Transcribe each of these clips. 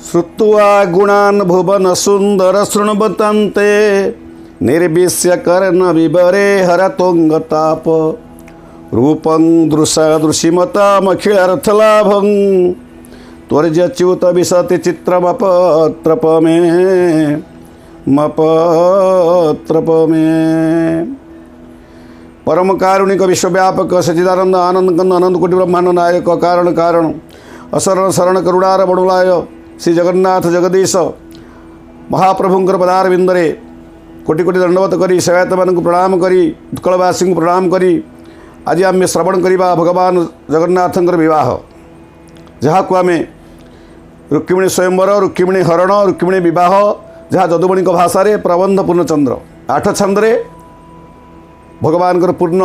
ଶ୍ରୁତ୍ୱା ଗୁଣାନ୍ ଭୁବନ ସୁନ୍ଦର ଶୃଣ୍ବନ୍ତେ, ନିର୍ବିଶ୍ୟ କର୍ଣ୍ଣ ବିବରେ ହରତୁଙ୍ଗତାପ। ରୂପଂ ଦୃଶା ଦୃଶିମତାମଖିଳାର୍ଥଲାଭଂ, ତ୍ୱର୍ଯ୍ୟଚ୍ୟୁତ ବିଶତି ଚିତ୍ରମପତ୍ରପମେ ମପତ୍ରପମେ। ପରମ କାରୁଣିକ ବିଶ୍ୱବ୍ୟାପକ ସଚିଦାନନ୍ଦ ଆନନ୍ଦ କନ୍ଦ ଅନନ୍ତ କୋଟି ବ୍ରହ୍ମାଣ୍ଡ ନାୟକ କାରଣ କାରଣ ଅଶରଣ ଶରଣ କରୁଣାର ବଡ଼ୁଳାୟ ଶ୍ରୀ ଜଗନ୍ନାଥ ଜଗଦୀଶ ମହାପ୍ରଭୁଙ୍କର ପଦାରବିନ୍ଦରେ କୋଟି କୋଟି ଦଣ୍ଡବତ କରି, ସେବାୟତମାନଙ୍କୁ ପ୍ରଣାମ କରି, ଉତ୍କଳବାସୀଙ୍କୁ ପ୍ରଣାମ କରି ଆଜି ଆମେ ଶ୍ରବଣ କରିବା ଭଗବାନ ଜଗନ୍ନାଥଙ୍କର ବିବାହ, ଯାହାକୁ ଆମେ ରୁକ୍ମିଣୀ ସ୍ୱୟଂବର, ରୁକ୍ମିଣୀ ହରଣ, ରୁକ୍ମିଣୀ ବିବାହ, ଯାହା ଯଦୁମଣିଙ୍କ ଭାଷାରେ ପ୍ରବନ୍ଧ ପୂର୍ଣ୍ଣଚନ୍ଦ୍ର। ଆଠ ଛନ୍ଦରେ ଭଗବାନଙ୍କର ପୂର୍ଣ୍ଣ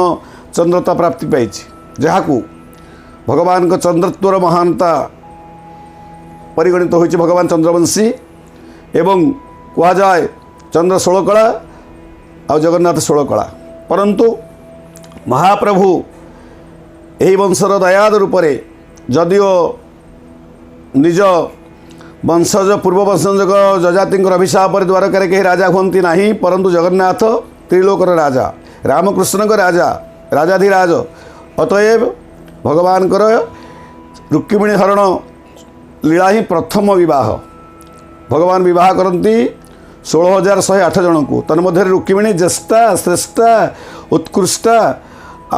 ଚନ୍ଦ୍ରତା ପ୍ରାପ୍ତି ପାଇଛି, ଯାହାକୁ ଭଗବାନଙ୍କ ଚନ୍ଦ୍ରତ୍ୱର ମହାନତା ପରିଗଣିତ ହୋଇଛି। ଭଗବାନ ଚନ୍ଦ୍ରବଂଶୀ ଏବଂ କୁହାଯାଏ ଚନ୍ଦ୍ର ଷୋଳକଳା ଆଉ ଜଗନ୍ନାଥ ଷୋଳକଳା। ପରନ୍ତୁ ମହାପ୍ରଭୁ ଏହି ବଂଶର ଦୟାଦ ରୂପରେ ଯଦିଓ ନିଜ ବଂଶଜ ପୂର୍ବ ବଂଶଜଙ୍କ ଯଯାତିଙ୍କର ଅଭିଶାପରେ ଦ୍ୱାରକାରେ କେହି ରାଜା ହୁଅନ୍ତି ନାହିଁ, ପରନ୍ତୁ ଜଗନ୍ନାଥ ତ୍ରିଲୋକର ରାଜା, ରାମକୃଷ୍ଣଙ୍କ ରାଜା, ରାଜାଧିରାଜ। ଅତଏବ ଭଗବାନଙ୍କର ରୁକ୍ମିଣୀ ହରଣ ଲୀଳା ହିଁ ପ୍ରଥମ ବିବାହ। ଭଗବାନ ବିବାହ କରନ୍ତି 16,108 ଜଣଙ୍କୁ। ତନ୍ମଧ୍ୟରେ ରୁକ୍ମିଣୀ ଜ୍ୟେଷ୍ଠା, ଶ୍ରେଷ୍ଠା, ଉତ୍କୃଷ୍ଟା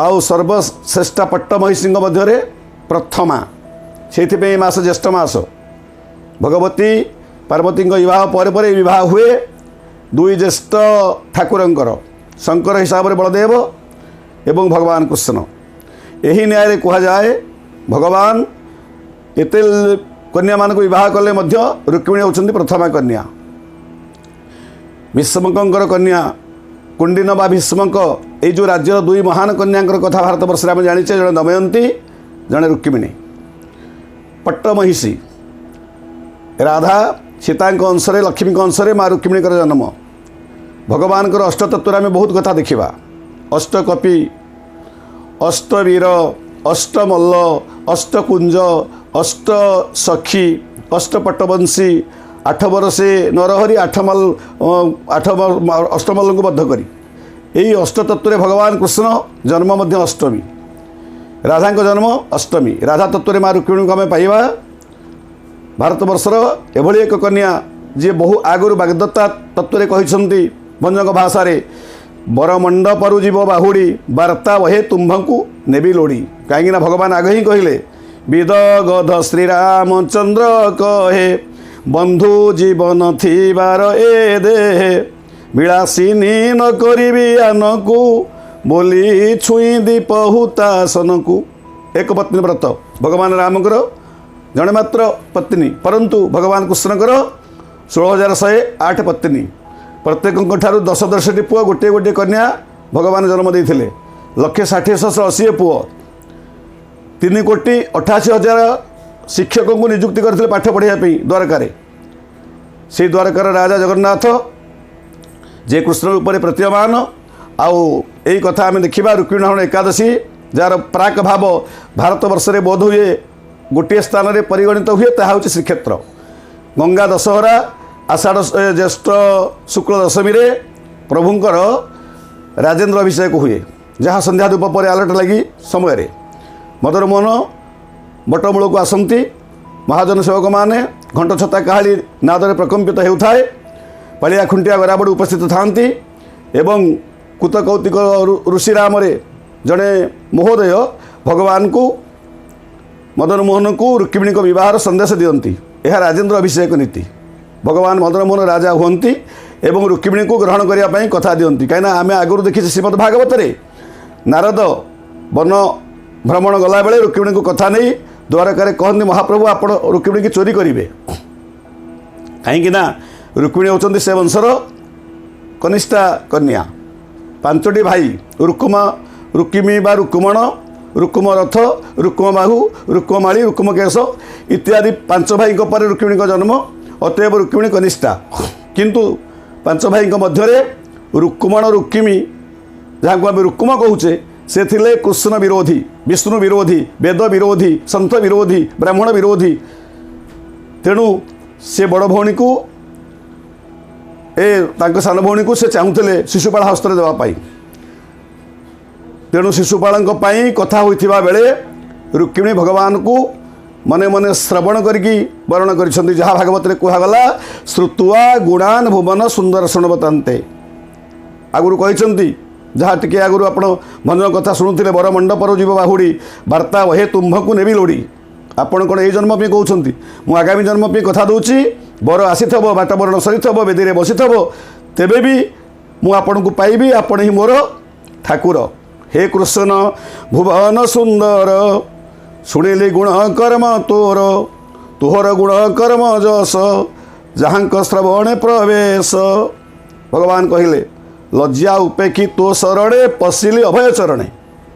ଆଉ ସର୍ବଶ୍ରେଷ୍ଠା ପଟ୍ଟ ମହିଷୀଙ୍କ ମଧ୍ୟରେ ପ୍ରଥମା। ସେଇଥିପାଇଁ ଏ ମାସ ଜ୍ୟେଷ୍ଠ ମାସ। ଭଗବତୀ ପାର୍ବତୀଙ୍କ ବିବାହ ପରେ ପରେ ଏହି ବିବାହ ହୁଏ ଦୁଇ ଜ୍ୟେଷ୍ଠ ଠାକୁରଙ୍କର, ଶଙ୍କର ହିସାବରେ ବଳଦେବ ଏବଂ ଭଗବାନ କୃଷ୍ଣ। ଏହି ନ୍ୟାୟରେ କୁହାଯାଏ, ଭଗବାନ ଏତେ କନ୍ୟାମାନଙ୍କୁ ବିବାହ କଲେ ମଧ୍ୟ ରୁକ୍ମିଣୀ ହେଉଛନ୍ତି ପ୍ରଥମା କନ୍ୟା। ଭୀଷ୍ମକଙ୍କର କନ୍ୟା କୁଣ୍ଡିନ ବା ଭୀଷ୍ମଙ୍କ ଏଇ ଯେଉଁ ରାଜ୍ୟର ଦୁଇ ମହାନ କନ୍ୟାଙ୍କର କଥା ଭାରତବର୍ଷରେ ଆମେ ଜାଣିଛେ, ଜଣେ ଦମୟନ୍ତୀ, ଜଣେ ରୁକ୍ମିଣୀ। ପଟ୍ଟମହିଷୀ ରାଧା ସୀତାଙ୍କ ଅଂଶରେ, ଲକ୍ଷ୍ମୀଙ୍କ ଅଂଶରେ ମା ରୁକ୍ମିଣୀଙ୍କର ଜନ୍ମ। ଭଗବାନଙ୍କର ଅଷ୍ଟତତ୍ତ୍ୱରେ ଆମେ ବହୁତ କଥା ଦେଖିବା। ଅଷ୍ଟକପି, ଅଷ୍ଟବୀର, ଅଷ୍ଟମଲ୍ଲ, ଅଷ୍ଟକୁଞ୍ଜ, ଅଷ୍ଟ ସଖୀ, ଅଷ୍ଟପଟ୍ଟବଂଶୀ, ଆଠ ବରଷେ ନରହରି ଆଠମଲ ଆଠ ଅଷ୍ଟମଲ୍ଲଙ୍କୁ ବଦ୍ଧ କରି। ଏହି ଅଷ୍ଟତତ୍ତ୍ୱରେ ଭଗବାନ କୃଷ୍ଣ ଜନ୍ମ ମଧ୍ୟ ଅଷ୍ଟମୀ, ରାଧାଙ୍କ ଜନ୍ମ ଅଷ୍ଟମୀ। ରାଧା ତତ୍ତ୍ୱରେ ମା ରୁକ୍ମିଣୀଙ୍କୁ ଆମେ ପାଇବା। ଭାରତବର୍ଷର ଏଭଳି ଏକ କନ୍ୟା ଯିଏ ବହୁ ଆଗରୁ ବାଗଦତ୍ତା ତତ୍ତ୍ୱରେ କହିଛନ୍ତି ଭଞ୍ଜଙ୍କ ଭାଷାରେ, ବରମଣ୍ଡପରୁ ଯିବ ବାହୁଡ଼ି, ବାର୍ତ୍ତା ବହେ ତୁମ୍ଭଙ୍କୁ ନେବି ଲୋଡ଼ି। କାହିଁକିନା ଭଗବାନ ଆଗ ହିଁ କହିଲେ, ବିଦଗଧ ଶ୍ରୀରାମଚନ୍ଦ୍ର କହେ, ବନ୍ଧୁ ଜୀବନ ଥିବାର ଏ ଦେହେ, ବିଳାସିନୀ ନ କରିବି ଆନକୁ, ବୋଲି ଛୁଇଁ ଦୀପ ହୁତାସନକୁ। ଏକ ପତ୍ନୀ ବ୍ରତ। ଭଗବାନ ରାମଙ୍କର ଜଣେ ମାତ୍ର ପତ୍ନୀ, ପରନ୍ତୁ ଭଗବାନ କୃଷ୍ଣଙ୍କର 16,108 ପତ୍ନୀ। ପ୍ରତ୍ୟେକଙ୍କ ଠାରୁ ଦଶ ଦଶଟି ପୁଅ, ଗୋଟିଏ ଗୋଟିଏ କନ୍ୟା ଭଗବାନ ଜନ୍ମ ଦେଇଥିଲେ। ଲକ୍ଷେ ଷାଠିଏ ସହସ୍ର ଅଶୀ ପୁଅ, 3,88,000 ଶିକ୍ଷକଙ୍କୁ ନିଯୁକ୍ତି କରିଥିଲେ ପାଠ ପଢ଼ାଇବା ପାଇଁ ଦ୍ୱାରକାରେ। ସେଇ ଦ୍ୱାରକାର ରାଜା ଜଗନ୍ନାଥ ଯେ କୃଷ୍ଣ ରୂପରେ ପ୍ରତୀୟମାନ। ଆଉ ଏଇ କଥା ଆମେ ଦେଖିବା ରୁକ୍ମିଣୀ ହରଣ ଏକାଦଶୀ, ଯାହାର ପ୍ରାକ ଭାବ ଭାରତବର୍ଷରେ ବୋଧ ହୁଏ ଗୋଟିଏ ସ୍ଥାନରେ ପରିଗଣିତ ହୁଏ, ତାହା ହେଉଛି ଶ୍ରୀକ୍ଷେତ୍ର। ଗଙ୍ଗା ଦଶହରା, ଆଷାଢ଼ ଜ୍ୟେଷ୍ଠ ଶୁକ୍ଳ ଦଶମୀରେ ପ୍ରଭୁଙ୍କର ରାଜେନ୍ଦ୍ର ଅଭିଷେକ ହୁଏ, ଯାହା ସନ୍ଧ୍ୟା ଧୂପ ପରେ ଆଲଟ ଲାଗି ସମୟରେ ମଦନମୋହନ ବଟମୂଳକୁ ଆସନ୍ତି। ମହାଜନ ସେବକମାନେ ଘଣ୍ଟ ଛତା କାହାଳି ନାଦରେ ପ୍ରକମ୍ପିତ ହେଉଥାଏ। ପାଳିଆ ଖୁଣ୍ଟିଆ ଗରାବଡ଼ୁ ଉପସ୍ଥିତ ଥାଆନ୍ତି ଏବଂ କୃତକୌତିକ ଋଷିରାମରେ ଜଣେ ମହୋଦୟ ଭଗବାନଙ୍କୁ, ମଦନମୋହନଙ୍କୁ ରୁକ୍ମିଣୀଙ୍କ ବିବାହର ସନ୍ଦେଶ ଦିଅନ୍ତି। ଏହା ରାଜେନ୍ଦ୍ର ଅଭିଷେକ ନୀତି। ଭଗବାନ ମଦନମୋହନ ରାଜା ହୁଅନ୍ତି ଏବଂ ରୁକ୍ମିଣୀଙ୍କୁ ଗ୍ରହଣ କରିବା ପାଇଁ କଥା ଦିଅନ୍ତି। କାହିଁକିନା ଆମେ ଆଗରୁ ଦେଖିଛେ, ଶ୍ରୀମଦ୍ ଭାଗବତରେ ନାରଦ ବନ ଭ୍ରମଣ ଗଲାବେଳେ ରୁକ୍ମିଣୀଙ୍କୁ କଥା ନେଇ ଦ୍ୱାରକାରେ କହନ୍ତି, ମହାପ୍ରଭୁ, ଆପଣ ରୁକ୍ମିଣୀକି ଚୋରି କରିବେ। କାହିଁକି ନା ରୁକ୍ମିଣୀ ହେଉଛନ୍ତି ସେ ବଂଶର କନିଷ୍ଠା କନ୍ୟା। ପାଞ୍ଚଟି ଭାଇ, ରୁକୁମା, ରୁକ୍ମିଣୀ ବା ରୁକୁମଣ, ରୁକୁମ ରଥ, ରୁକୁମ ବାହୁ, ରୁକୁମମାଳି, ରୁକୁମ କେଶ ଇତ୍ୟାଦି ପାଞ୍ଚ ଭାଇଙ୍କ ପରେ ରୁକ୍ମିଣୀଙ୍କ ଜନ୍ମ। ଅତଏବ ରୁକ୍ମିଣୀ କନିଷ୍ଠା। କିନ୍ତୁ ପାଞ୍ଚ ଭାଇଙ୍କ ମଧ୍ୟରେ ରୁକୁମଣ ରୁକ୍ମିଣୀ, ଯାହାକୁ ଆମେ ରୁକୁମ କହୁଛେ, ସେ ଥିଲେ କୃଷ୍ଣ ବିରୋଧୀ, ବିଷ୍ଣୁ ବିରୋଧୀ, ବେଦ ବିରୋଧୀ, ସନ୍ଥ ବିରୋଧୀ, ବ୍ରାହ୍ମଣ ବିରୋଧୀ। ତେଣୁ ସେ ବଡ଼ ଭଉଣୀକୁ ତାଙ୍କ ସାନ ଭଉଣୀକୁ ସେ ଚାହୁଁଥିଲେ ଶିଶୁପାଳ ହସ୍ତରେ ଦେବା ପାଇଁ। ତେଣୁ ଶିଶୁପାଳଙ୍କ ପାଇଁ କଥା ହୋଇଥିବା ବେଳେ ରୁକ୍ମିଣୀ ଭଗବାନଙ୍କୁ ମନେ ମନେ ଶ୍ରବଣ କରିକି ବରଣ କରିଛନ୍ତି, ଯାହା ଭାଗବତରେ କୁହାଗଲା, ଶ୍ରୁତୁଆ ଗୁଣାନ ଭୁବନ ସୁନ୍ଦର ଶୁଣବତାନ୍ତେ। ଆଗରୁ କହିଛନ୍ତି, ଯାହା ଟିକେ ଆଗରୁ ଆପଣ ଭଞ୍ଜନ କଥା ଶୁଣୁଥିଲେ, ବର ମଣ୍ଡପରୁ ଯିବ ବାହୁଡ଼ି, ବାର୍ତ୍ତା ବହେ ତୁମ୍ଭକୁ ନେବି ଲୋଡ଼ି। ଆପଣ କ'ଣ ଏଇ ଜନ୍ମ ପାଇଁ କହୁଛନ୍ତି? ମୁଁ ଆଗାମୀ ଜନ୍ମ ପାଇଁ କଥା ଦେଉଛି। ବର ଆସିଥିବ, ବାଟ ବରଣ ସରିଥିବ, ବେଦୀରେ ବସିଥିବ, ତେବେ ବି ମୁଁ ଆପଣଙ୍କୁ ପାଇବି। ଆପଣ ହିଁ ମୋର ଠାକୁର। ହେ କୃଷ୍ଣ ଭୁବନ ସୁନ୍ଦର, ଶୁଣିଲି ଗୁଣ କର୍ମ ତୋର, ତୋହର ଗୁଣ କର୍ମ ଯଶ, ଯାହାଙ୍କ ଶ୍ରବଣେ ପ୍ରବେଶ। ଭଗବାନ କହିଲେ, ଲଜ୍ଜା ଉପେକ୍ଷି ତୋ ଶରଣେ ପଶିଲି ଅଭୟ ଚରଣେ।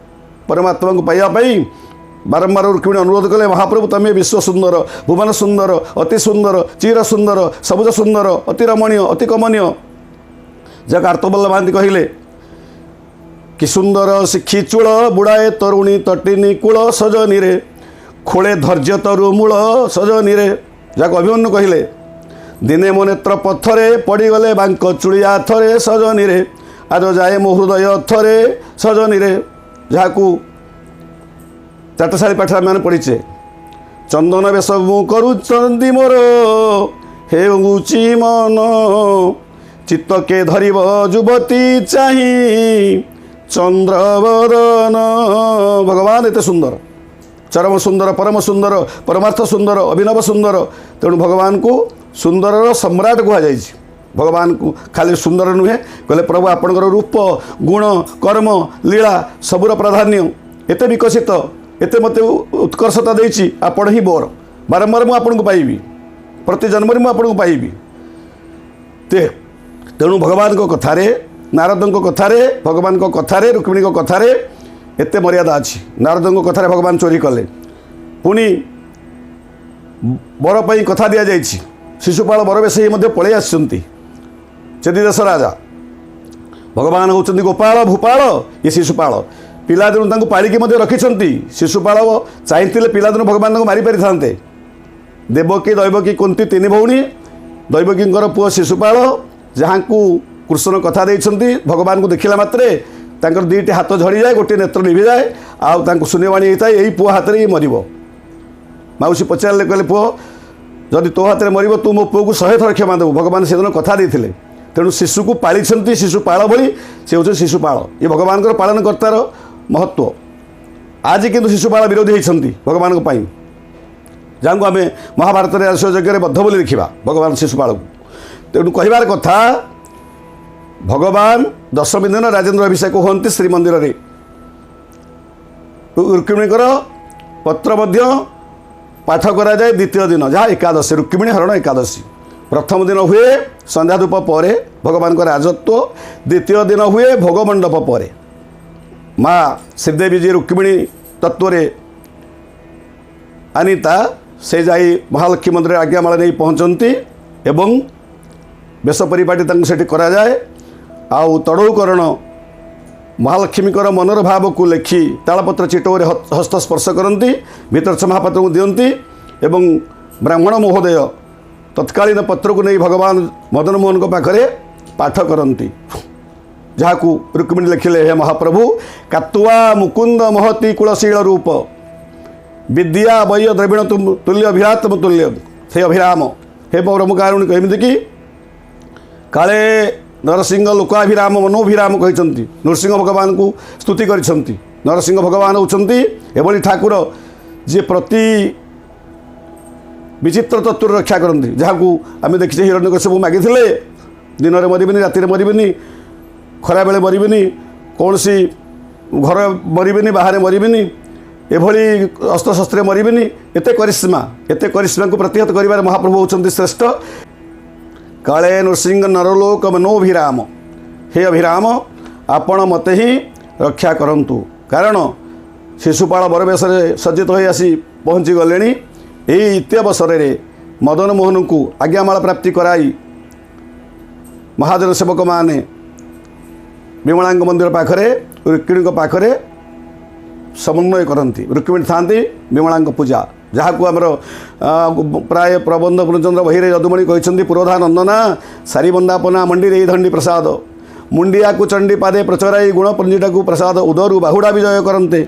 ପରମାତ୍ମାଙ୍କୁ ପାଇବା ପାଇଁ ବାରମ୍ବାର ରୁକ୍ମିଣୀ ଅନୁରୋଧ କଲେ, ମହାପ୍ରଭୁ, ତମେ ବିଶ୍ୱ ସୁନ୍ଦର, ଭୁବନ ସୁନ୍ଦର, ଅତି ସୁନ୍ଦର, ଚିର ସୁନ୍ଦର, ସବୁଜ ସୁନ୍ଦର, ଅତି ରମଣୀୟ, ଅତି କମନୀୟ। ଯାହାକୁ ଆର୍ତ୍ତବଲ୍ଲଭ ମହାନ୍ତି କହିଲେ କି ସୁନ୍ଦର ଶିଖି ଚୂଳ, ବୁଡ଼ାଏ ତରୁଣୀ ତଟିନୀ କୂଳ ସଜନୀରେ, ଖୋଳେ ଧୈର୍ଯ୍ୟ ତରୁ ମୂଳ ସଜନୀରେ। ଯାହାକୁ ଅଭିମନ୍ୟୁ କହିଲେ, ଦିନେ ମୋ ନେତ୍ର ପଥରେ ପଡ଼ିଗଲେ ବାଙ୍କ ଚୁଳିଆ ଥରେ ସଜନୀରେ, ଆଜ ଯାଏ ମୋ ହୃଦୟ ଥରେ ସଜନୀରେ। ଯାହାକୁ ଚାଟଶାଳୀ ପାଠରେ ଆମେମାନେ ପଢ଼ିଛେ, ଚନ୍ଦନ ବେଶ ମୁଁ କରୁଛନ୍ତି ମୋର ହେଉଛି ମନ, ଚିତ୍ତକେ ଧରିବ ଯୁବତୀ ଚାହିଁ ଚନ୍ଦ୍ରବଦନ। ଭଗବାନ ଏତେ ସୁନ୍ଦର, ଚରମ ସୁନ୍ଦର, ପରମ ସୁନ୍ଦର, ପରମାର୍ଥ ସୁନ୍ଦର, ଅଭିନବ ସୁନ୍ଦର। ତେଣୁ ଭଗବାନଙ୍କୁ ସୁନ୍ଦରର ସମ୍ରାଟ କୁହାଯାଇଛି। ଭଗବାନଙ୍କୁ ଖାଲି ସୁନ୍ଦର ନୁହେଁ, କହିଲେ ପ୍ରଭୁ, ଆପଣଙ୍କର ରୂପ, ଗୁଣ, କର୍ମ, ଲୀଳା ସବୁର ପ୍ରାଧାନ୍ୟ ଏତେ ବିକଶିତ, ଏତେ ମୋତେ ଉତ୍କର୍ଷତା ଦେଇଛି। ଆପଣ ହିଁ ମୋର, ବାରମ୍ବାର ମୁଁ ଆପଣଙ୍କୁ ପାଇବି, ପ୍ରତି ଜନ୍ମରେ ମୁଁ ଆପଣଙ୍କୁ ପାଇବି। ତେଣୁ ଭଗବାନଙ୍କ କଥାରେ, ନାରଦଙ୍କ କଥାରେ, ଭଗବାନଙ୍କ କଥାରେ, ରୁକ୍ମିଣୀଙ୍କ କଥାରେ ଏତେ ମର୍ଯ୍ୟାଦା ଅଛି। ନାରଦଙ୍କ କଥାରେ ଭଗବାନ ଚୋରି କଲେ। ପୁଣି ବର ପାଇଁ କଥା ଦିଆଯାଇଛି। ଶିଶୁପାଳ ବରବେଶ ହେଇ ମଧ୍ୟ ପଳେଇ ଆସିଛନ୍ତି, ଚେଦି ଦେଶ ରାଜା। ଭଗବାନ ହେଉଛନ୍ତି ଗୋପାଳ ଭୂପାଳ, ଇଏ ଶିଶୁପାଳ। ପିଲାଦିନୁ ତାଙ୍କୁ ପାଳିକି ମଧ୍ୟ ରଖିଛନ୍ତି। ଶିଶୁପାଳ ଚାହିଁଥିଲେ ପିଲାଦିନୁ ଭଗବାନ ତାଙ୍କୁ ମାରିପାରିଥାନ୍ତେ। ଦେବକୀ, ଦୈବକୀ, କୁନ୍ତି ତିନି ଭଉଣୀ। ଦୈବକୀଙ୍କର ପୁଅ ଶିଶୁପାଳ, ଯାହାଙ୍କୁ କୃଷ୍ଣ କଥା ଦେଇଛନ୍ତି, ଭଗବାନଙ୍କୁ ଦେଖିଲା ମାତ୍ରେ ତାଙ୍କର ଦୁଇଟି ହାତ ଝଡ଼ିଯାଏ, ଗୋଟିଏ ନେତ୍ର ଲିଭିଯାଏ, ଆଉ ତାଙ୍କୁ ଶୂନ୍ୟବାଣୀ ହେଇଥାଏ, ଏଇ ପୁଅ ହାତରେ ହିଁ ମରିବ। ମାଉସୀ ପଚାରିଲେ, କହିଲେ, ପୁଅ ଯଦି ତୋ ହାତରେ ମରିବ, ତୁ ମୋ ପୁଅକୁ 100 ଥର କ୍ଷମା ଦେବୁ। ଭଗବାନ ସେଦିନ କଥା ଦେଇଥିଲେ। ତେଣୁ ଶିଶୁକୁ ପାଳିଛନ୍ତି ଶିଶୁପାଳ ଭଳି। ସେ ହେଉଛନ୍ତି ଶିଶୁପାଳ। ଏ ଭଗବାନଙ୍କର ପାଳନକର୍ତ୍ତାର ମହତ୍ଵ। ଆଜି କିନ୍ତୁ ଶିଶୁପାଳ ବିରୋଧୀ ହେଇଛନ୍ତି ଭଗବାନଙ୍କ ପାଇଁ, ଯାହାଙ୍କୁ ଆମେ ମହାଭାରତରେ ଯଜ୍ଞରେ ବଦ୍ଧ ବୋଲି ଦେଖିବା ଭଗବାନ ଶିଶୁପାଳକୁ। ତେଣୁ କହିବାର କଥା, ଭଗବାନ ଦଶମୀ ଦିନ ରାଜେନ୍ଦ୍ର ଅଭିଷେକ ହୁଅନ୍ତି ଶ୍ରୀମନ୍ଦିରରେ। ରୁକ୍ମିଣୀଙ୍କର ପତ୍ର ମଧ୍ୟ ପାଠ କରାଯାଏ ଦ୍ୱିତୀୟ ଦିନ, ଯାହା ଏକାଦଶୀ, ରୁକ୍ମିଣୀ ହରଣ ଏକାଦଶୀ। ପ୍ରଥମ ଦିନ ହୁଏ ସନ୍ଧ୍ୟାଧୂପ ପରେ ଭଗବାନଙ୍କ ରାଜତ୍ୱ, ଦ୍ୱିତୀୟ ଦିନ ହୁଏ ଭୋଗମଣ୍ଡପ ପରେ। ମା ଶ୍ରୀଦେବୀ ଯିଏ ରୁକ୍ମିଣୀ ତତ୍ତ୍ୱରେ ଆନିତା, ସେ ଯାଇ ମହାଲକ୍ଷ୍ମୀ ମନ୍ଦିରରେ ଆଜ୍ଞାମାଳ ନେଇ ପହଞ୍ଚନ୍ତି ଏବଂ ବେଶ ପରିପାଟି ତାଙ୍କୁ ସେଠି କରାଯାଏ। ଆଉ ତଡ଼ଉକରଣ ମହାଲକ୍ଷ୍ମୀଙ୍କର ମନର ଭାବକୁ ଲେଖି ତାଳପତ୍ର ଚିଟରେ ହସ୍ତ ସ୍ପର୍ଶ କରନ୍ତି, ଭିତରଚ୍ଛ ମହାପାତ୍ରଙ୍କୁ ଦିଅନ୍ତି ଏବଂ ବ୍ରାହ୍ମଣ ମହୋଦୟ ତତ୍କାଳୀନ ପତ୍ରକୁ ନେଇ ଭଗବାନ ମଦନମୋହନଙ୍କ ପାଖରେ ପାଠ କରନ୍ତି, ଯାହାକୁ ରୁକ୍ମିଣୀ ଲେଖିଲେ, ହେ ମହାପ୍ରଭୁ, କାତୁଆ ମୁକୁନ୍ଦ ମହତି କୁଳଶୀଳ ରୂପ, ବିଦ୍ୟା ବୟ ଦ୍ରବିଣ ତୁଲ୍ୟ ଅଭିରାତ୍ମ ତୁଲ୍ୟ, ହେ ଅଭିରାମ, ହେ ପରମ କାରୁଣିକ। ଏମିତିକି କାଳେ ନରସିଂହ ଲୋକାଭିରାମ ମନୋଭିରାମ କହିଛନ୍ତି, ନୃସିଂହ ଭଗବାନଙ୍କୁ ସ୍ତୁତି କରିଛନ୍ତି। ନରସିଂହ ଭଗବାନ ହେଉଛନ୍ତି ଏଭଳି ଠାକୁର ଯିଏ ପ୍ରତି ବିଚିତ୍ର ତତ୍ତ୍ୱରୁ ରକ୍ଷା କରନ୍ତି, ଯାହାକୁ ଆମେ ଦେଖିଛେ ହିରଣ୍ୟକଶ୍ୟପ ମାଗିଥିଲେ, ଦିନରେ ମରିବିନି, ରାତିରେ ମରିବିନି, ଖରାବେଳେ ମରିବିନି, କୌଣସି ଘର ମରିବିନି, ବାହାରେ ମରିବିନି, ଏଭଳି ଅସ୍ତ୍ରଶସ୍ତ୍ରରେ ମରିବିନି। ଏତେ କରିସ୍ମା, ଏତେ କରିସ୍ମାକୁ ପ୍ରତିହତ କରିବାରେ ମହାପ୍ରଭୁ ହେଉଛନ୍ତି ଶ୍ରେଷ୍ଠ। କାଳେ ନୃସିଂହ ନରଲୋକ ମନୋଭିରାମ, ହେ ଅଭିରାମ, ଆପଣ ମୋତେ ହିଁ ରକ୍ଷା କରନ୍ତୁ, କାରଣ ଶିଶୁପାଳ ବରବେଶରେ ସଜ୍ଜିତ ହୋଇ ଆସି ପହଞ୍ଚି ଗଲେଣି। ଏହି ଇତ୍ୟବସରରେ ମଦନ ମୋହନଙ୍କୁ ଆଜ୍ଞାମାଳ ପ୍ରାପ୍ତି କରାଇ ମହାଜନ ସେବକମାନେ ବିମଳାଙ୍କ ମନ୍ଦିର ପାଖରେ ରୁକ୍ମିଣୀଙ୍କ ପାଖରେ ସମନ୍ୱୟ କରନ୍ତି। ରୁକ୍ମିଣୀ ଥାଆନ୍ତି ବିମଳାଙ୍କ ପୂଜା। ଯାହାକୁ ଆମର ପ୍ରାୟ ପ୍ରବନ୍ଧ ପୂର୍ଣ୍ଣଚନ୍ଦ୍ର ବହିରେ ଯଦୁମଣି କହିଛନ୍ତି, ପୁରୋଧା ନନ୍ଦନା ସାରି ବନ୍ଦାପନା ମଣ୍ଡିରେ ଏଇ ଧଣ୍ଡି ପ୍ରସାଦ, ମୁଣ୍ଡିଆକୁ ଚଣ୍ଡୀ ପାଦେ ପ୍ରଚରାଇ ଗୁଣ ପଞ୍ଜିଟାକୁ ପ୍ରସାଦ, ଉଦରୁ ବାହୁଡ଼ା ବିଜୟ କରନ୍ତେ,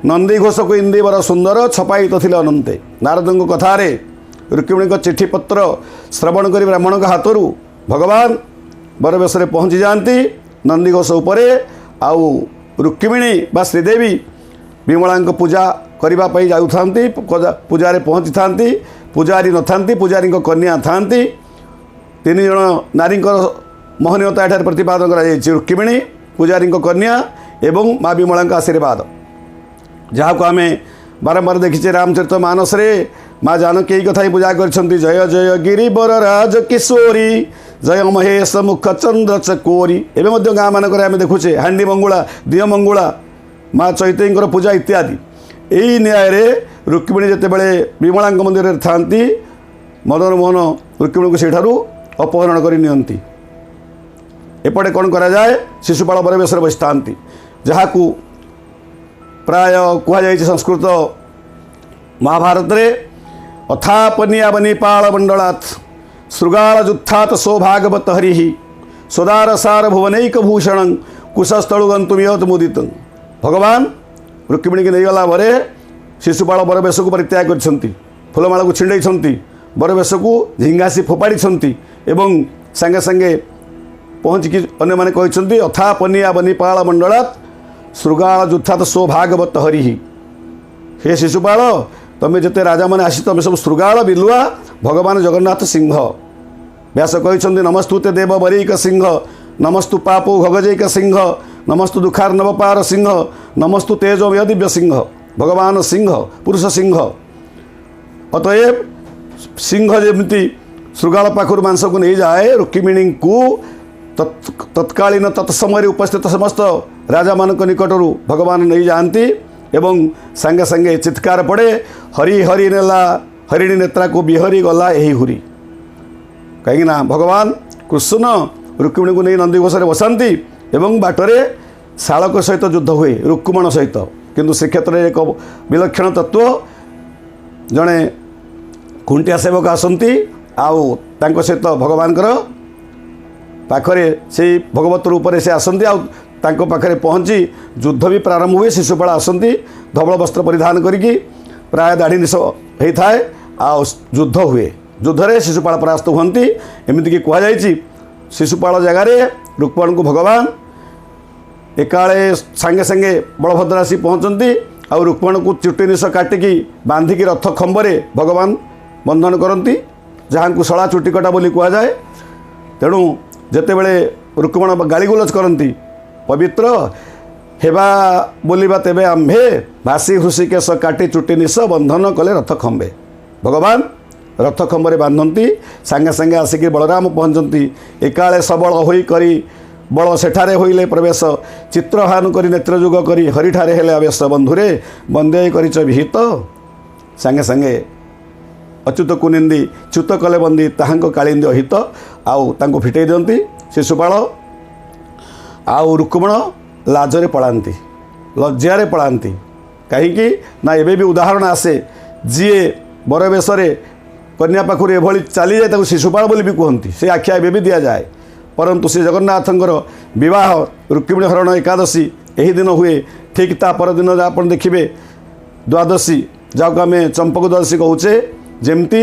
ନନ୍ଦିଘୋଷକୁ ଇନ୍ଦିବର ସୁନ୍ଦର ଛପାଇତ ଥିଲେ ଅନନ୍ତେ। ନାରଦଙ୍କ କଥାରେ ରୁକ୍ମିଣୀଙ୍କ ଚିଠିପତ୍ର ଶ୍ରବଣ କରି ବ୍ରାହ୍ମଣଙ୍କ ହାତରୁ ଭଗବାନ ବରବେଶରେ ପହଞ୍ଚି ଯାଆନ୍ତି ନନ୍ଦିଘୋଷ ଉପରେ। ଆଉ ରୁକ୍ମିଣୀ ବା ଶ୍ରୀଦେବୀ ବିମଳାଙ୍କ ପୂଜା କରିବା ପାଇଁ ଯାଉଥାନ୍ତି, ପୂଜାରେ ପହଞ୍ଚିଥାନ୍ତି। ପୂଜାରୀ ନଥାନ୍ତି, ପୂଜାରୀଙ୍କ କନ୍ୟା ଥାନ୍ତି। ତିନି ଜଣ ନାରୀଙ୍କର ମହନୀୟତା ଏଠାରେ ପ୍ରତିପାଦନ କରାଯାଇଛି, ରୁକ୍ମିଣୀ, ପୂଜାରୀଙ୍କ କନ୍ୟା ଏବଂ ମା ବିମଳାଙ୍କ ଆଶୀର୍ବାଦ, ଯାହାକୁ ଆମେ ବାରମ୍ବାର ଦେଖିଛେ ରାମଚରିତ ମାନସରେ। ମା ଜାନକୀ ଏଇ କଥା ହିଁ ପୂଜା କରିଛନ୍ତି, ଜୟ ଜୟ ଗିରିବର ରାଜ କିଶୋରୀ, ଜୟ ମହେଶ ମୁଖ ଚନ୍ଦ୍ର ଚକୋରୀ। ଏବେ ମଧ୍ୟ ଗାଁ ମାନଙ୍କରେ ଆମେ ଦେଖୁଛେ ହାଣ୍ଡି ମଙ୍ଗୁଳା, ଦିଅ ମଙ୍ଗୁଳା, ମା ଚୈତନ୍ୟଙ୍କର ପୂଜା ଇତ୍ୟାଦି। ଏଇ ନ୍ୟାୟରେ ରୁକ୍ମିଣୀ ଯେତେବେଳେ ବିମଳାଙ୍କ ମନ୍ଦିରରେ ଥାନ୍ତି, ମଦନ ମୋହନ ରୁକ୍ମିଣୀଙ୍କୁ ସେଠାରୁ ଅପହରଣ କରି ନିଅନ୍ତି। ଏପଟେ କ'ଣ କରାଯାଏ? ଶିଶୁପାଳ ବରବେଶରେ ବସିଥାନ୍ତି, ଯାହାକୁ ପ୍ରାୟ କୁହାଯାଇଛି ସଂସ୍କୃତ ମହାଭାରତରେ, ଅଥାପନିଆ ବନିପାଳ ମଣ୍ଡଳାତ ଶୃଗାଳ ଯୁତ୍ଥାତ ସୌଭାଗବତ ହରିହି ସଦାର ସାର ଭୁବନୈକ ଭୂଷଣ କୁଶସ୍ଥଳୁ ଗନ୍ତୁମିୟତ ମୁଦିତ। ଭଗବାନ ରୁକ୍ମିଣୀକି ନେଇଗଲା ପରେ ଶିଶୁପାଳ ବରବେଶକୁ ପରିତ୍ୟାଗ କରିଛନ୍ତି, ଫୁଲମାଳକୁ ଛିଣ୍ଡେଇଛନ୍ତି, ବରବେଶକୁ ଝିଙ୍ଗାସି ଫୋପାଡ଼ିଛନ୍ତି ଏବଂ ସାଙ୍ଗେ ସାଙ୍ଗେ ପହଞ୍ଚିକି ଅନ୍ୟମାନେ କହିଛନ୍ତି, ଅଥା ପନିଆ ବନିପାଳ ମଣ୍ଡଳାତ ଶୃଗାଳ ଯୁତ୍ଥାତ ସୌଭାଗବତ ହରିହି। ହେ ଶିଶୁପାଳ, ତମେ ଯେତେ ରାଜାମାନେ ଆସି ତମେ ସବୁ ଶୃଗାଳ ବିଲୁଆ, ଭଗବାନ ଜଗନ୍ନାଥ ସିଂହ। ବ୍ୟାସ କହିଛନ୍ତି, ନମସ୍ତୁତେ ଦେବ ବରୀକ ସିଂହ, ନମସ୍ତୁ ପାପୁ ଭଗଜୈକ ସିଂହ, ନମସ୍ତୁ ଦୁଃଖାର୍ଣ୍ଣବପାର ସିଂହ, ନମସ୍ତୁ ତେଜମୟ ଦିବ୍ୟ ସିଂହ। ଭଗବାନ ସିଂହ, ପୁରୁଷ ସିଂହ। ଅତଏବ ସିଂହ ଯେମିତି ଶୃଗାଳ ପାଖରୁ ମାଂସକୁ ନେଇଯାଏ, ରୁକ୍ମିଣୀଙ୍କୁ ତତ୍କାଳୀନ ତତ୍ସମୟରେ ଉପସ୍ଥିତ ସମସ୍ତ ରାଜାମାନଙ୍କ ନିକଟରୁ ଭଗବାନ ନେଇଯାଆନ୍ତି ଏବଂ ସାଙ୍ଗେ ସାଙ୍ଗେ ଚିତ୍କାର ପଡ଼େ, ହରି ହରି ନେଲା ହରିଣୀ ନେତ୍ରାକୁ ବିହରି ଗଲା ଏହି ହୁରି। କାହିଁକିନା ଭଗବାନ କୃଷ୍ଣ ରୁକ୍ମିଣୀକୁ ନେଇ ନନ୍ଦିଘୋଷରେ ବସାନ୍ତି ଏବଂ ବାଟରେ ଶାଳକ ସହିତ ଯୁଦ୍ଧ ହୁଏ, ରୁକ୍ମଣ ସହିତ। କିନ୍ତୁ ଶ୍ରୀକ୍ଷେତ୍ରରେ ଏକ ବିଲକ୍ଷଣ ତତ୍ତ୍ୱ, ଜଣେ ଖୁଣ୍ଟିଆ ସେବକ ଆସନ୍ତି ଆଉ ତାଙ୍କ ସହିତ ଭଗବାନଙ୍କର ପାଖରେ ସେଇ ଭଗବତ ରୂପରେ ସେ ଆସନ୍ତି ଆଉ ତାଙ୍କ ପାଖରେ ପହଞ୍ଚି ଯୁଦ୍ଧ ବି ପ୍ରାରମ୍ଭ ହୁଏ। ଶିଶୁପାଳ ଆସନ୍ତି ଧବଳ ବସ୍ତ୍ର ପରିଧାନ କରିକି, ପ୍ରାୟ ଦାଢ଼ି ନିଶ ହେଇଥାଏ ଆଉ ଯୁଦ୍ଧ ହୁଏ। ଯୁଦ୍ଧରେ ଶିଶୁପାଳ ପରାସ୍ତ ହୁଅନ୍ତି। ଏମିତିକି କୁହାଯାଇଛି, ଶିଶୁପାଳ ଜାଗାରେ ରୁକ୍ମଣଙ୍କୁ ଭଗବାନ ଏକାଳେ ସାଙ୍ଗେ ସାଙ୍ଗେ ବଳଭଦ୍ର ଆସି ପହଞ୍ଚନ୍ତି ଆଉ ରୁକ୍ମଣକୁ ଚୁଟି ନିଶ କାଟିକି ବାନ୍ଧିକି ରଥ ଖମ୍ବରେ ଭଗବାନ ବନ୍ଧନ କରନ୍ତି, ଯାହାଙ୍କୁ ଶଳା ଚୁଟି କଟା ବୋଲି କୁହାଯାଏ। ତେଣୁ ଯେତେବେଳେ ରୁକ୍ମଣ ଗାଳିଗୁଲଜ କରନ୍ତି, ପବିତ୍ର ହେବା ବୋଲିବା ତେବେ ଆମ୍ଭେ ଭାସି ହୃଷିକେଶ କାଟି ଚୁଟି ନିଶ ବନ୍ଧନ କଲେ ରଥ ଖମ୍ବେ। ଭଗବାନ ରଥ ଖମ୍ବରେ ବାନ୍ଧନ୍ତି। ସାଙ୍ଗେ ସାଙ୍ଗେ ଆସିକି ବଳରାମ ପହଞ୍ଚନ୍ତି। ଏକାଳେ ସବଳ ହୋଇ କରି ବଳ ସେଠାରେ ହୋଇଲେ ପ୍ରବେଶ, ଚିତ୍ରଭାନୁ କରି ନେତ୍ରଯୁଗ କରି ହରିଠାରେ ହେଲେ ଆବେଶ, ବନ୍ଧୁରେ ବନ୍ଦେ କରିଛ ବିହିତ। ସାଙ୍ଗେ ସାଙ୍ଗେ ଅଚ୍ୟୁତକୁ ନିନ୍ଦି ଚ୍ୟୁତ କଲେ ବନ୍ଦୀ ତାହାଙ୍କ କାଳିନ୍ଦୀ ଅହିତ, ଆଉ ତାଙ୍କୁ ଫିଟେଇ ଦିଅନ୍ତି ଶିଶୁପାଳ। ଆଉ ରୁକ୍ମଣ ଲାଜରେ ପଳାନ୍ତି, ଲଜ୍ଜାରେ ପଳାନ୍ତି। କାହିଁକି ନା ଏବେ ବି ଉଦାହରଣ ଆସେ, ଯିଏ ବରବେଶରେ କନ୍ୟା ପାଖରୁ ଏଭଳି ଚାଲିଯାଏ ତାକୁ ଶିଶୁପାଳ ବୋଲି ବି କୁହନ୍ତି, ସେ ଆଖ୍ୟା ଏବେ ବି ଦିଆଯାଏ। ପରନ୍ତୁ ଶ୍ରୀ ଜଗନ୍ନାଥଙ୍କର ବିବାହ ରୁକ୍ମିଣୀ ହରଣ ଏକାଦଶୀ ଏହି ଦିନ ହୁଏ। ଠିକ୍ ତା ପରଦିନ ଆପଣ ଦେଖିବେ ଦ୍ୱାଦଶୀ, ଯାହାକୁ ଆମେ ଚମ୍ପକ ଦ୍ୱାଦଶୀ କହୁଛେ। ଯେମିତି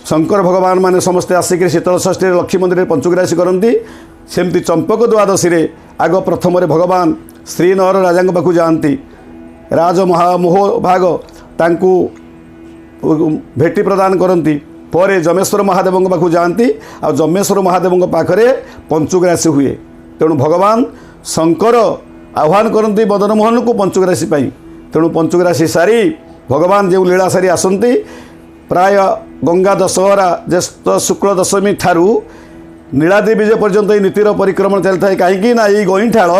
ଶଙ୍କର ଭଗବାନ ମାନେ ସମସ୍ତେ ଆସିକରି ଶୀତଳ ଷଷ୍ଠୀରେ ଲକ୍ଷ୍ମୀ ମନ୍ଦିରରେ ପଞ୍ଚଗ୍ରାସୀ କରନ୍ତି, ସେମିତି ଚମ୍ପକ ଦ୍ୱାଦଶୀରେ ଆଗ ପ୍ରଥମରେ ଭଗବାନ ଶ୍ରୀନଅର ରାଜାଙ୍କ ପାଖକୁ ଯାଆନ୍ତି। ରାଜ ମହାମୋହ ଭାଗ ତାଙ୍କୁ ଭେଟି ପ୍ରଦାନ କରନ୍ତି। ପରେ ଯମେଶ୍ୱର ମହାଦେବଙ୍କ ପାଖକୁ ଯାଆନ୍ତି ଆଉ ଯମେଶ୍ୱର ମହାଦେବଙ୍କ ପାଖରେ ପଞ୍ଚୁଗ୍ରାସୀ ହୁଏ। ତେଣୁ ଭଗବାନ ଶଙ୍କର ଆହ୍ୱାନ କରନ୍ତି ମଦନମୋହନକୁ ପଞ୍ଚୁଗ୍ରାସୀ ପାଇଁ। ତେଣୁ ପଞ୍ଚୁଗ୍ରାସୀ ସାରି ଭଗବାନ ଯେଉଁ ଲୀଳା ସାରି ଆସନ୍ତି, ପ୍ରାୟ ଗଙ୍ଗା ଦଶହରା ଜ୍ୟେଷ୍ଠ ଶୁକ୍ଳ ଦଶମୀ ଠାରୁ ନୀଳାଦ୍ରି ବିଜେ ପର୍ଯ୍ୟନ୍ତ ଏହି ନୀତିର ପରିକ୍ରମଣ ଚାଲିଥାଏ। କାହିଁକି ନା ଏଇ ଗଇଁଠାଳ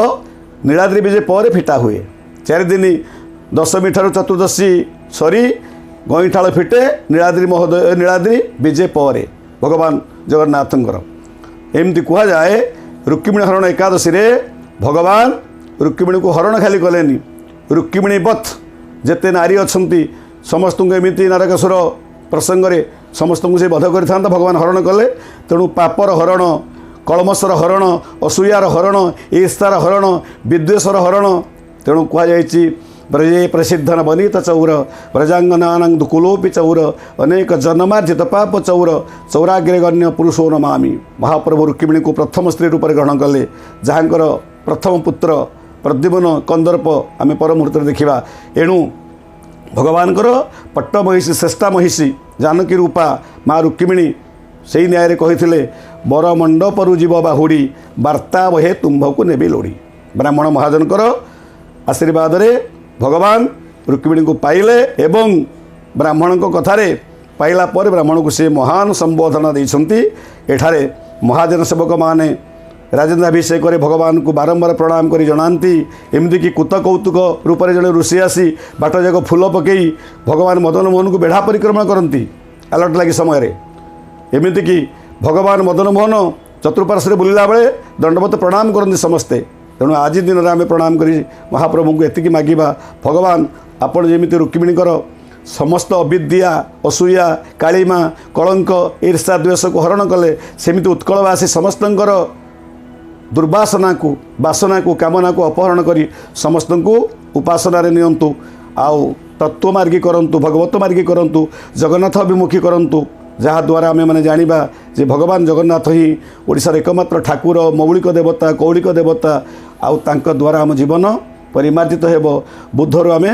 ନୀଳାଦ୍ରି ବିଜେ ପରେ ଫିଟା ହୁଏ। 4 ଦିନ ଦଶମୀ ଠାରୁ ଚତୁର୍ଦ୍ଦଶୀ ସରି ଗଇଁଠାଳ ଫିଟେ ନୀଳାଦ୍ରି ମହୋଦୟ, ନୀଳାଦ୍ରି ବିଜେ ପରେ ଭଗବାନ ଜଗନ୍ନାଥଙ୍କର। ଏମିତି କୁହାଯାଏ, ରୁକ୍ମିଣୀ ହରଣ ଏକାଦଶୀରେ ଭଗବାନ ରୁକ୍ମିଣୀକୁ ହରଣ ଖାଲି କଲେନି, ରୁକ୍ମିଣୀ ବତ୍ ଯେତେ ନାରୀ ଅଛନ୍ତି ସମସ୍ତଙ୍କୁ ଏମିତି ନରକାସୁର ପ୍ରସଙ୍ଗରେ ସମସ୍ତଙ୍କୁ ସେ ବଧ କରିଥାନ୍ତା, ଭଗବାନ ହରଣ କଲେ। ତେଣୁ ପାପର ହରଣ, କଳମସର ହରଣ, ଅସୂୟାର ହରଣ, ଈର୍ଷାର ହରଣ, ବିଦ୍ୱେଷର ହରଣ। ତେଣୁ କୁହାଯାଇଛି, ବ୍ରଜେ ପ୍ରସିଦ୍ଧ ନବନୀତ ଚୌର ବ୍ରଜାଙ୍ଗନାନଂ କୁଲୋପି ଚୌର ଅନେକ ଜନ୍ମାର୍ଜିତ ପାପ ଚୌର ଚୌରାଗ୍ରେ ଗଣ୍ୟ ପୁରୁଷୋ ନମାମି। ମହାପ୍ରଭୁ ରୁକ୍ମିଣୀକୁ ପ୍ରଥମ ସ୍ତ୍ରୀ ରୂପରେ ଗ୍ରହଣ କଲେ, ଯାହାଙ୍କର ପ୍ରଥମ ପୁତ୍ର ପ୍ରଦ୍ୟୁମ୍ନ କନ୍ଦର୍ପ ଆମେ ପର ମୁହୂର୍ତ୍ତରେ ଦେଖିବା। ଏଣୁ ଭଗବାନଙ୍କର ପଟ୍ଟ ମହିଷୀ, ଶ୍ରେଷ୍ଠା ମହିଷୀ, ଜାନକୀ ରୂପା ମା ରୁକ୍ମିଣୀ ସେଇ ନ୍ୟାୟରେ କହିଥିଲେ, ବର ମଣ୍ଡପରୁ ଯିବ ବାହୁଡ଼ି, ବାର୍ତ୍ତା ବହେ ତୁମ୍ଭକୁ ନେବି ଲୋଡ଼ି। ବ୍ରାହ୍ମଣ ମହାଜନଙ୍କର ଆଶୀର୍ବାଦରେ ଭଗବାନ ରୁକ୍ମିଣୀଙ୍କୁ ପାଇଲେ ଏବଂ ବ୍ରାହ୍ମଣଙ୍କ କଥାରେ ପାଇଲା ପରେ ବ୍ରାହ୍ମଣକୁ ସେ ମହାନ ସମ୍ବୋଧନ ଦେଇଛନ୍ତି। ଏଠାରେ ମହାଜନ ସେବକମାନେ ରାଜେନ୍ଦ୍ରାଭିଷେକରେ ଭଗବାନଙ୍କୁ ବାରମ୍ବାର ପ୍ରଣାମ କରି ଜଣାନ୍ତି। ଏମିତିକି କୁତ କୌତୁକ ରୂପରେ ଜଣେ ଋଷି ଆସି ବାଟ ଯାକ ଫୁଲ ପକାଇ ଭଗବାନ ମଦନ ମୋହନଙ୍କୁ ବେଢ଼ା ପରିକ୍ରମା କରନ୍ତି ଆଲଟ ଲାଗି ସମୟରେ। ଏମିତିକି ଭଗବାନ ମଦନ ମୋହନ ଚତୁଃପାର୍ଶ୍ୱରେ ବୁଲିଲା ବେଳେ ଦଣ୍ଡବତ ପ୍ରଣାମ କରନ୍ତି ସମସ୍ତେ। ତେଣୁ ଆଜି ଦିନରେ ଆମେ ପ୍ରଣାମ କରି ମହାପ୍ରଭୁଙ୍କୁ ଏତିକି ମାଗିବା, ଭଗବାନ ଆପଣ ଯେମିତି ରୁକ୍ମିଣୀଙ୍କର ସମସ୍ତ ଅବିଦ୍ୟା, ଅସୂୟା, କାଳିମା, କଳଙ୍କ, ଈର୍ଷା, ଦ୍ୱେଷକୁ ହରଣ କଲେ, ସେମିତି ଉତ୍କଳବାସୀ ସମସ୍ତଙ୍କର ଦୁର୍ବାସନାକୁ, ବାସନାକୁ, କାମନାକୁ ଅପହରଣ କରି ସମସ୍ତଙ୍କୁ ଉପାସନାରେ ନିଅନ୍ତୁ ଆଉ ତତ୍ତ୍ୱମାର୍ଗୀ କରନ୍ତୁ, ଭଗବତ ମାର୍ଗୀ କରନ୍ତୁ, ଜଗନ୍ନାଥ ଅଭିମୁଖୀ କରନ୍ତୁ, ଯାହାଦ୍ୱାରା ଆମେମାନେ ଜାଣିବା ଯେ ଭଗବାନ ଜଗନ୍ନାଥ ହିଁ ଓଡ଼ିଶାର ଏକମାତ୍ର ଠାକୁର, ମୌଳିକ ଦେବତା, କୌଳିକ ଦେବତା। ଆଉ ତାଙ୍କ ଦ୍ୱାରା ଆମ ଜୀବନ ପରିମାର୍ଜିତ ହେବ। ବୁଦ୍ଧରୁ ଆମେ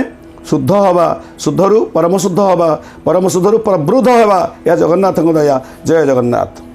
ଶୁଦ୍ଧ ହେବା, ଶୁଦ୍ଧରୁ ପରମଶୁଦ୍ଧ ହେବା, ପରମଶୁଦ୍ଧରୁ ପ୍ରବୃଦ୍ଧ ହେବା। ଏହା ଜଗନ୍ନାଥଙ୍କ ଦୟା। ଜୟ ଜଗନ୍ନାଥ।